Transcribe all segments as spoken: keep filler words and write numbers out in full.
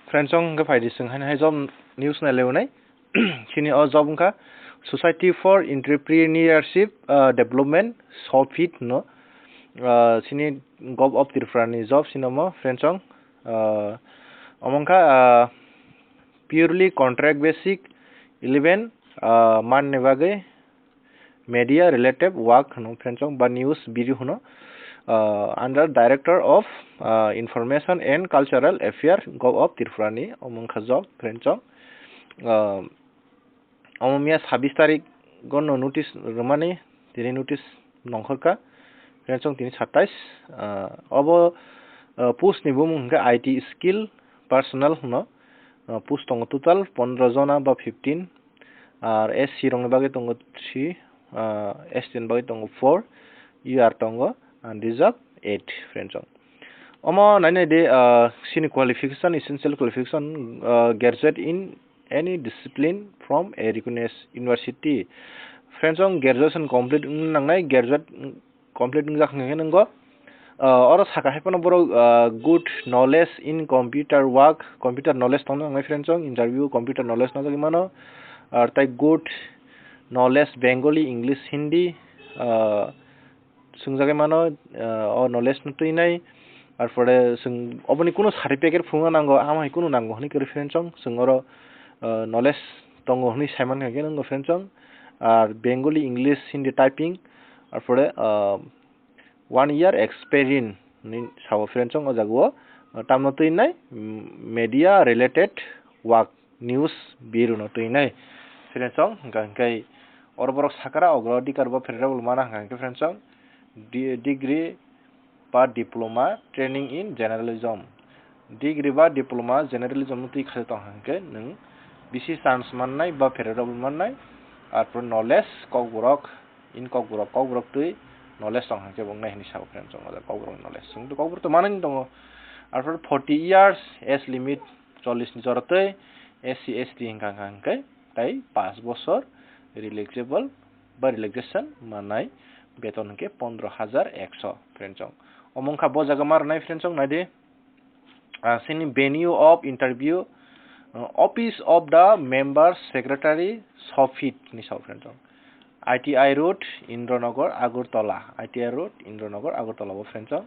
Friends, chwng hwnkhe phaidi chwng haino hai job news nai leunai. Chini o job wngkha Society for Entrepreneurship, uh, Development, SOFID no. Uh, chini Govt of Tripura ni job chini omo, friends, chwng, uh, omo wngkha, uh, purely contract basic, eleven, uh, month ni bagwi media related work hwno, friends, chwng ba news biri hwno, uh, under Director of, uh, Information and Cultural Affairs, Govt of Tripura ni omo wngkha job, friends, chwng, uh, omo miya sabis tarik gono notice rwmani, tini notice nongkhorkha, friends, chwng tini satais, uh, obo, uh, post ni bumung hwnkhe I T skill personnel hwno, uh, post tongo total pondro jona ba fifteen, ar S C rokni bagwi tongo three, ah, S T ni bagwi tongo four, U R tongo, and reserve eight, friends, chwng. Omo nainai di, ah, chini qualification, essential qualification, ah, graduate in any discipline from a recognized university. Friends, chwng graduation complete wngna nangnai, graduate complete wngjak hwnkhe nwngo. Ah, oro saka hai phano borok, ah, good knowledge in computer work, computer knowledge tongna nangnai, friends, chwng interview computer knowledge najagwi mano. Ar tai good knowledge Bengali, English, Hindi, ah, swngjagwi mano, ah, o knowledge no twinai. Arpore chwng oboni kunu certificate phunukna nango, amo hai kunu nango hwnwi kwrwi, friends, chwng, chwng oro, ah, knowledge tongo hwnwi saimankha hwnkhe nwngo, friends, chwng. Ar Bengali, English, Hindi typing, arpore, ah, one year experience ni sao, friends, chwng o jaga o, ah, tamno twinai, mm, media related work, news biro no twinai, friends, chwng. Hwnkha hwnkhe oro borok sakara ogrodikar bo favorable mana hwnkha hwnkhe, friends, chwng, di-, degree ba diploma training in journalism. Degree ba diploma journalism no twi kha tong hwnkhe nwng bisi chance mannai ba favorable mannai, arpore knowledge kokborok, in kokborok, kokborok twi knowledge tong hwnkhe bo wngnai hwnwi sao, friends, chwng, o jaga kokborok knowledge. Chwng to kokborok to manani tongo. Arpore forty years age limit, chollish ni jora twi S C S T hwnkha hwnkhe tai paanch bosor relaxable ba relaxation manai, beton hwnkhe pondro hajar ekso, friends, chwng. Omo wngkha bo jaga ma rwnai, friends, chwng, naidi. Ah, chini venue of interview, ah, Office of the Member Secretary, SOFID ni sao, friends, chwng. I T I Road, Indranagar, Agartala. I T I Road, Indranagar, Agartala o, friends, chwng.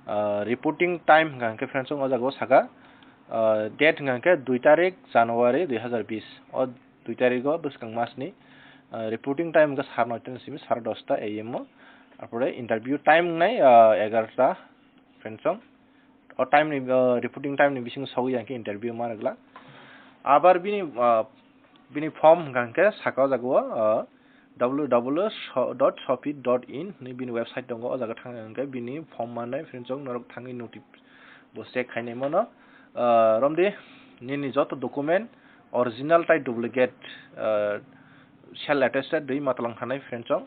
Ah, reporting time hwnkha hwnkhe, friends, chwng, o jaga o saka, ah, date hwnkha hwnkhe dui tarik January dui hazar bis. O dui tarik o bwskang mas ni, ah, reporting time hwnkha sar noita ni simi sar dosta A M o. Arpore interview time wngnai, ah, egarota, friends, chwng. O time ni, ah, reporting time ni bisingo sogwi ya hwnkhe interview ma rwgla. Abar bini, ah, bini form hwnkha hwnkhe saka o jaga o, ah, W W W dot sofid dot in hwnwi bini website tongo, o jaga thangna hwnkhe bini form manai, friends, chwng, norok thangwi notif bo check khainai mano. Ah, romdi nini joto document original tai duplicate, ah, self attested rwi ma tlang thanai, friends, chwng.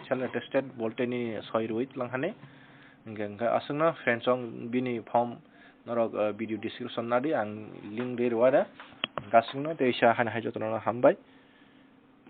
Self attested bolte ni soi rwi tlang thani. Hwnkhe, hwnkhe aswkno, friends, chwng, bini form norok, ah, video description nadi, ang link rwi rware. Hwnkhe aswkno teisa haino hai jotono hambai.